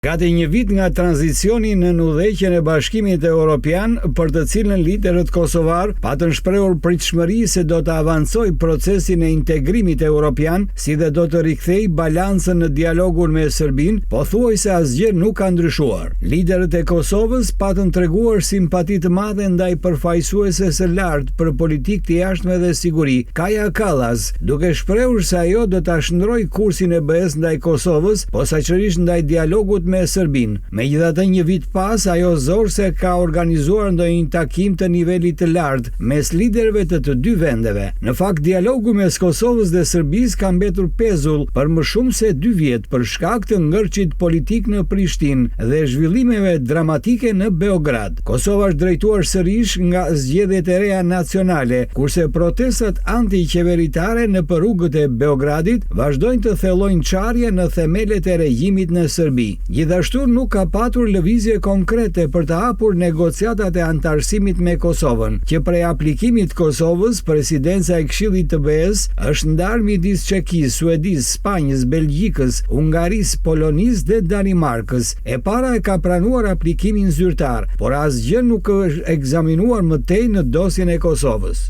Gati një vit nga tranzicioni nën udhëheqjen e Bashkimit Europian, për të cilën liderët kosovarë patën shprehur pritshmëri se do të avancojë procesin e integrimit europian, si dhe do të rikthejë balancën në dialogun me Serbinë, pothuajse asgjë nuk ka ndryshuar. Liderët e Kosovës patën treguar simpati të madhe ndaj përfaqësueses së lartë për politikë të jashtme dhe siguri, Kaja Kallas, duke shprehur se ajo do ta shndërrojë kursin e BE-së ndaj Kosovës, posaçërisht ndaj dialogut me Serbinë. Megjithatë, një vit pas, ajo zor se ka organizuar ndonjë takim të nivelit të lartë mes liderëve të të dy vendeve. Në fakt, dialogu mes Kosovës dhe Serbisë ka mbetur pezull për më shumë se dy vjet për shkak të ngërçit politik në Prishtinë dhe zhvillimeve dramatike në Beograd. Kosova është drejtuar sërish nga zgjedhjet e reja nacionale, kurse protestat anti-qeveritare nëpër rrugët e Beogradit vazhdojnë të thellojnë çarjen në themelet e regjimit në Serbi. Gjithashtu nuk ka patur lëvizje konkrete për të hapur negociatat e anëtarësimit me Kosovën. Që prej aplikimit të Kosovës, presidenca e Këshillit të BE-së është ndarë midis Çekisë, Suedisë, Spanjës, Belgjikës, Hungarisë, Polonisë dhe Danimarkës. E para e ka pranuar aplikimin zyrtar, por asgjë nuk është ekzaminuar më tej në dosjen e Kosovës.